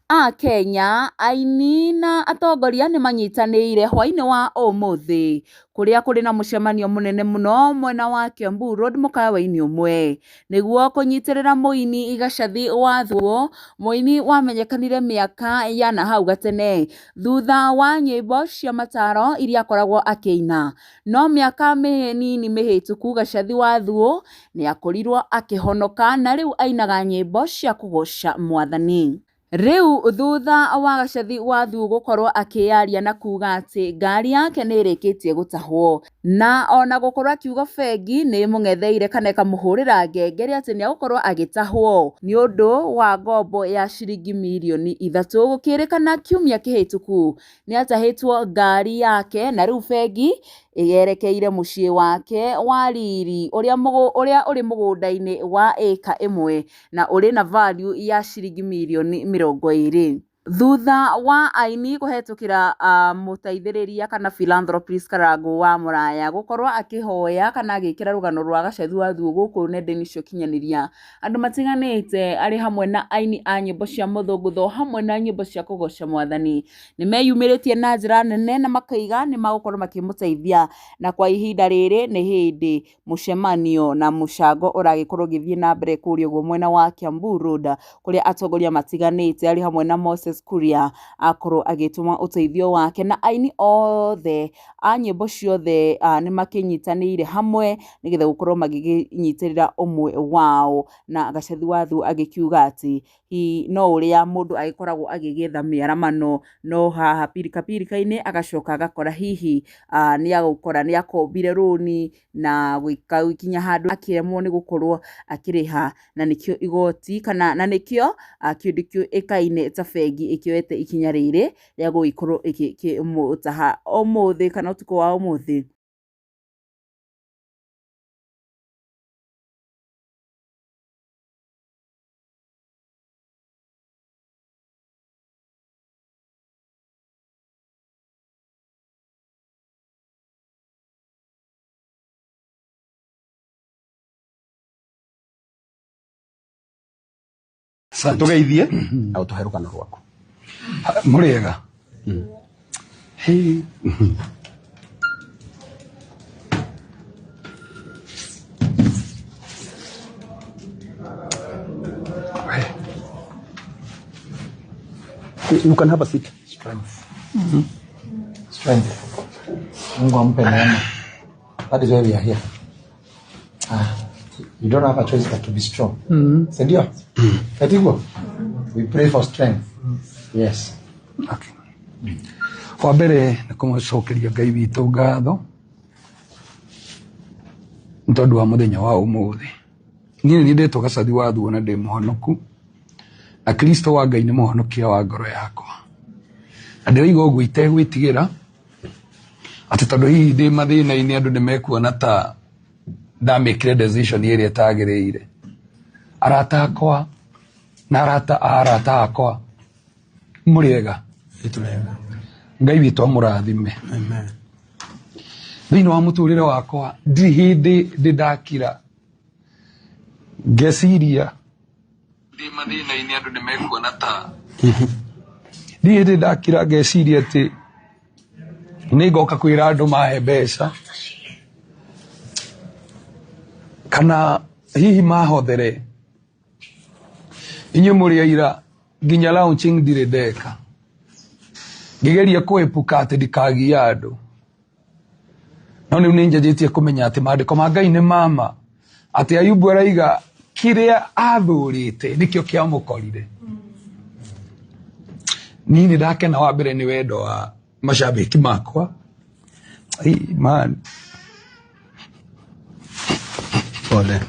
A Kenya, aini na atongoria nĩ manyitanĩire hwaĩ-inĩ wa ũmũthĩ kũrĩa kũrĩ na mũcemanio mũnene mũno mwena wa Kiambu Road mũkawa-inĩ ũmwe nĩguo kũnyitĩrĩra mũini Gacathi wa Thuo, mũini wamenyekanire mĩaka ya nahau gatene thutha wa nyĩmbo cia mataro iria akoragwo akĩina. No mĩaka mĩnini mĩhĩtũku Gacathi wa Thuo nĩ akorirwo akĩhonoka na rĩu ainaga nyĩmbo cia kũgoca mwathani. Rĩu thutha wa Gacathi wa Thuo gũkorwo akĩyaria na kuga atĩ ngari yake nĩ ĩrĩkĩtie gũtahwo na ona gũkorwo akiuga bengi nĩ ĩmũng'etheire kana ĩkamũhũrĩra ngengere atĩ nĩ egũkorwo agĩtahwo nĩ ũndũ wa ngombo ya ciringi mirioni 3, gũkĩrĩkana kiumia kĩhĩtũku nĩ atahĩtwo ngari yake na rĩu bengi ĩyerekeire mũciĩ wake wa riri ũrĩa ũrĩ mũgũnda-inĩ wa ĩka 1 na ũrĩ na value ya ciringi mirioni 20. Thutha wa aini kũhetũkĩra mũteithĩrĩria kana philanthropist Karangũ wa Mũraya gũkorwo akĩhoya kana agĩkĩra rũgano rwa Gacathi wa Thuo gũkũ nenda-inĩ cia ũkinyanĩria, andũ matiganĩte arĩ hamwe na aini a nyĩmbo cia mũthũngũtho hamwe na nyĩmbo cia kũgoca mwathani nĩ meyumĩrĩtie na njĩra nene na makaiga nĩ magũkorwo makĩmũteithia, na kwa ihinda rĩrĩ nĩ hĩndĩ mũcemanio na mũcango ũragĩkorwo ũgĩthiĩ na mbere kũrĩa ũguo mwena wa Kiambu Road kũrĩa atongoria matiganĩte arĩ hamwe na Moses Kuria akorwo agĩtũma ũteithio wake na aini othe a nyĩmbo ciothe nĩ makĩnyitanĩire hamwe nĩgetha gũkorwo magĩkĩnyitĩrĩra ũmwe wao, na Gacathi wa Thuo agĩkiuga atĩ hihi no ũrĩa mũndũ agĩkoragwo agĩgĩetha mĩaramano no haha pirika pirika-inĩ agacoka agakora hihi nĩ agũkora nĩ akombire rũni na gũkinya handũ akĩremwo nĩ gũkorwo akĩrĩha, na nĩkĩo igoti kana na nĩkĩo kĩndũ kĩũĩkaine ta bengi ĩkĩoete ikinya rĩrĩ rĩa gũgĩkorwo ĩgĩkĩmũtaha ũmũthĩ kana ũtukũ wa ũmũthĩ. Tugeithie na ũtũhe rũgano rwaku. Mũrĩega. Hey. You can have a seat. Strength. Strength. Mungu ampe neema. That is why we are here. You don't have a choice but to be strong. Si ndio? Katigwa? We pray for strength. Yes. Okay. Wa mbere nĩ kũmũcokeria Ngai witũ ngatho nĩ tondũ wa mũthenya wa ũmũthĩ. Niĩ nĩ ndetwo Gacathi wa Thuo na ndĩ mũhonoku, na Kristo wa Ngai nĩ mũhonokia wa ngoro yakwa. Na ndĩraigua ũguo itegwĩtigĩra atĩ tondũ hihi ndĩ mathĩna-inĩ andũ nĩ mekuona ta ndamĩkire decision ĩrĩa ĩtagĩrĩire. Arata akwa na arata a arata akwa, mũrĩega? Ngai witũ amũrathime. Amen. Thĩinĩ wa mũtũrĩre wakwa ndirĩ hĩndĩ ndĩ ndakira ngeciria ndĩ mathĩna-inĩ andũ nĩ mekuona ta ndirĩ hĩndĩ ndakira ngeciria atĩ nĩ ngoka kwĩra andũ mahe mbeca kana hihi mahothere. Inyuĩ mũrĩ aira nginya launching ndirĩ ndeka, ngĩgeria kũepuka atĩ ndikagie andũ, no rĩu nĩ njanjĩtie kũmenya atĩ maandĩko ma Ngai nĩ mama, atĩ Ayubu araiga kĩrĩa athũrĩte nĩkĩo kĩamũkorire. Niĩ nĩ ndakena wa mbere nĩ wendo wa mashabiki makwa. Ai, man. Pole.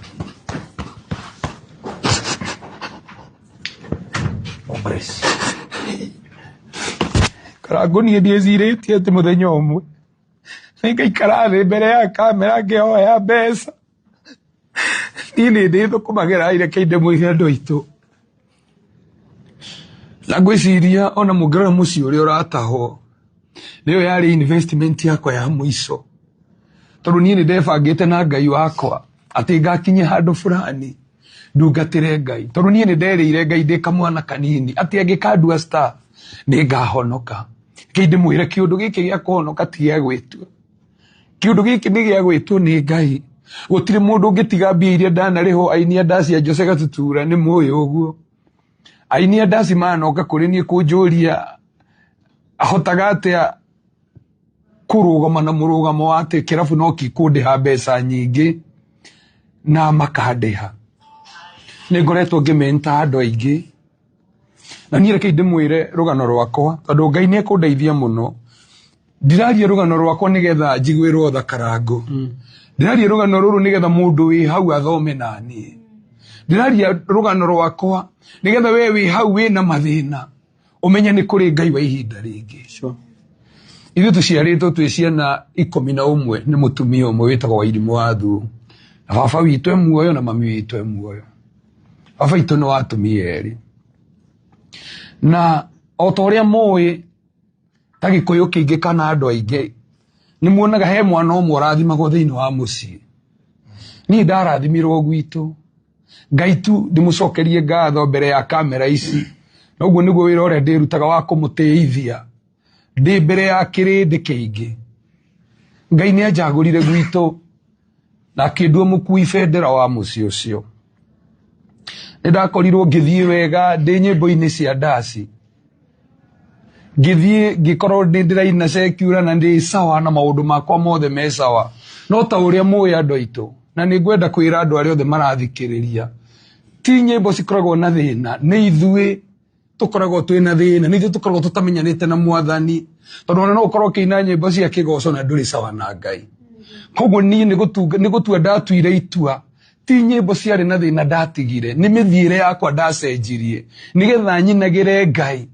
Grace. Karangũ niĩ ndiĩcirĩtie atĩ mũthenya ũmwe nĩngaikara thĩ mbere ya kamera ngĩhoya mbeca. Niĩ nĩ ndĩthũkũmagĩra ireke ndĩmwĩre andũ aitũ. Na ngwĩciria ona mũngĩrora mũciĩ ũrĩa ũratahwo, nĩyo yarĩ investment yakwa ya mũico. Tondũ niĩ nĩ ndebangĩte na Ngai wakwa atĩ ngakinya handũ fulani. Ndungatĩre Ngai tondũ niĩ nĩ nderĩire Ngai ndĩ kamwana kanini atĩ angĩkandua star nĩ ngahonoka. Ngai ndĩmwĩre kĩũndũ gĩkĩ gĩa kũhonoka ti gĩa gwĩtua, kĩũndũ gĩkĩ nĩ gĩa gwĩtwo nĩ Ngai. Gũtirĩ mũndũ ũngĩtiga mbia iria ndanarĩhwo aini a ndaci a Jose Gatutura nĩ mũĩ ũguo. Aini a ndaci manoka kũrĩ niĩ kũnjũria ahotaga atĩa kũrũgama na mũrũgamo wa atĩ kĩrabu no kĩkũndĩha mbeca nyingĩ na makandĩha. Nĩ ngoretwo ngĩmenta andũ aingĩ na niĩ rekei ndĩmwĩre rũgano rwakwa tondũ Ngai nĩ ekũndeithia mũno. Ndiraria rũgano rwakwa nĩgetha njiguĩrwo tha Karangũ. Ndiraria rũgano rũrũ nĩgetha mũndũ wĩ hau athome na niĩ. Ndiraria rũgano rwakwa nĩgetha we wĩ hau wĩna mathĩna ũmenye nĩ kũrĩ Ngai wa ihinda rĩngĩ. Ithuĩ tũciarĩtwo twĩ ciana 11 nĩ mũtumia ũmwe wĩtagwo Wairimũ wa Thuo. Na baba witũ e muoyo na mami witũ e muoyo. Baba witũ nĩ wa atumia erĩ. Na o ta ũrĩa mũĩ ta Gĩkũyũ kĩingĩ kana andũ aingĩ nĩ muonaga he mwana ũmwe ũrathimagwo thĩinĩ wa mũciĩ. Niĩ ndarathimirwo gwitũ. Ngai tu ndĩmũcokerie ngatho mbere ya kamera ici. Na ũguo nĩguo wĩra ũrĩa ndĩrutaga wa kũmũtĩithia ndĩ mbere ya kĩrĩndĩ kĩingĩ. Ngai nĩ anjagũrire gwitũ na akĩndua mũkui bendera wa mũciĩ ũcio. Nĩ ndakorirwo ngĩthiĩ wega ndĩ nyĩmbo-inĩ cia ndaci. Ngĩthiĩ ngĩkorwo nĩ ndĩraina secular na ndĩ sawa na maũndũ makwa mothe me sawa. No ta ũrĩa mũĩ andũ aitũ, na nĩ ngwenda kwĩra andũ arĩa othe marathikĩrĩria, ti nyĩmbo cikoragwo na thĩna, nĩ ithuĩ tũkoragwo twĩna thĩna, nĩ ithuĩ tũkoragwo tũtamenyanĩte na mwathani. Tondũ ona no ũkorwo ũkĩina nyĩmbo cia kĩgoco na ndũrĩ sawa na Ngai. Koguo niĩ nĩ gũtua ndatuire itua, ti nyĩmbo ciarĩ na thĩna ndatigire, nĩ mĩthiĩre yakwa ndacenjirie nĩgetha nyinagĩre Ngai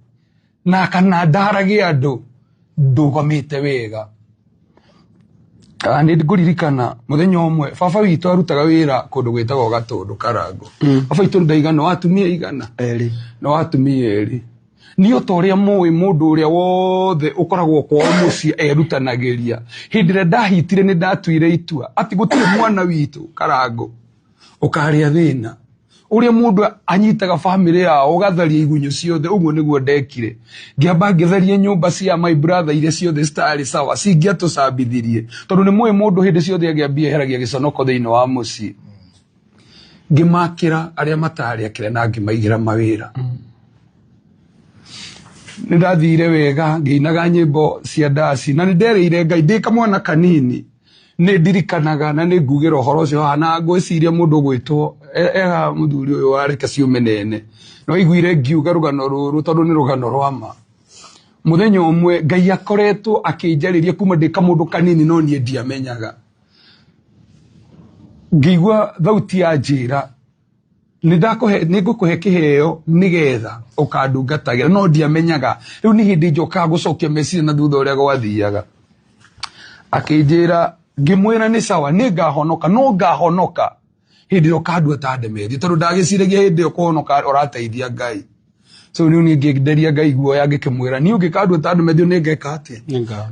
na kana ndarage andũ ndũgamĩte wega. Nĩ ngũririkana mũthenya ũmwe baba witũ arutaga wĩra kũndũ gwĩtagwo Gatũndũ Karangũ. Baba witũ ndaigana wa atumia igana Erĩ. Na wa atumia erĩ. Niĩ o ta ũrĩa mũĩ mũndũ ũrĩa wothe ũkoragwo kwao mũciĩ erutanagĩria. Hĩndĩ ĩrĩa ndahitire nĩ ndatuire itua atĩ gũtirĩ mwana witũ Karangũ ũkarĩa thĩna. Ũrĩa mũndũ anyitaga bamĩrĩ yao ũgatharia igunyũ ciothe, ũguo nĩguo ndekire. Ngĩamba ngĩtharia nyũmba cia my brother iria ciothe citarĩ sawa, cingĩatũcambithirie. Tondũ nĩ mũĩ mũndũ hĩndĩ ciothe agĩambia eheragia gĩconoko thĩinĩ wa mũciĩ. Ngĩmakĩra arĩa matarĩ akĩra na ngĩmaigĩra mawĩra. Nĩ ndathire wega ngĩinaga nyĩmbo cia ndaci na nĩ nderĩire Ngai ndĩ kamwana kanini nĩ ndirikanaga na nĩ ngugĩra ũhoro ũcio haha na ngwĩciria mũndũ ũgwĩtwo ega mũthuri ũyũ wa Reke Ciume Nene. No aiguire ngiuga rũgano rũrũ tondũ nĩ rũgano rwa ma. Mũthenya ũmwe Ngai akoretwo akĩnjarĩria kuma ndĩ kamũndũ kanini no niĩ ndiamenyaga. Ngĩigua thauti ya njĩra nĩ ngũkũhe kĩheo nĩgetha ũkandungatagĩra, no ndiamenyaga. Rĩu nĩ hĩndĩ njokaga gũcokia meciria na thutha ũrĩa gwathiaga. Akĩnjĩra, ngĩmwĩra nĩ sawa, nĩ ngahonoka, no ngahonoka hĩndĩ ĩrĩa ũkandua ta ndemethi, tondũ ndagĩciragia hĩndĩ ĩyo kũhonoka ũrateithia Ngai. So rĩu niĩ ngĩenderia Ngai guoya ngĩkĩmwĩra niĩ ũngĩkandua ta ndemethi nĩ ngeka atĩa?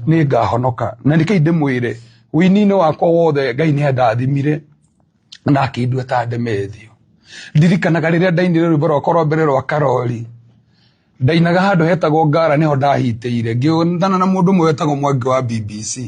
Nĩ ngahonoka. Na nĩkĩi ndĩmwĩre, wĩini-inĩ wakwa wothe Ngai nĩ andathimire na akĩndua ta ndemethio. Ndirikanaga rĩrĩa ndainire rwĩmbo rwakwa rwa mbere rwa Karori, ndainaga handũ hetagwo Ngara, nĩho ndahitĩire, ngĩonana na mũndũ ũmwe wetagwo Mwangi wa BBC.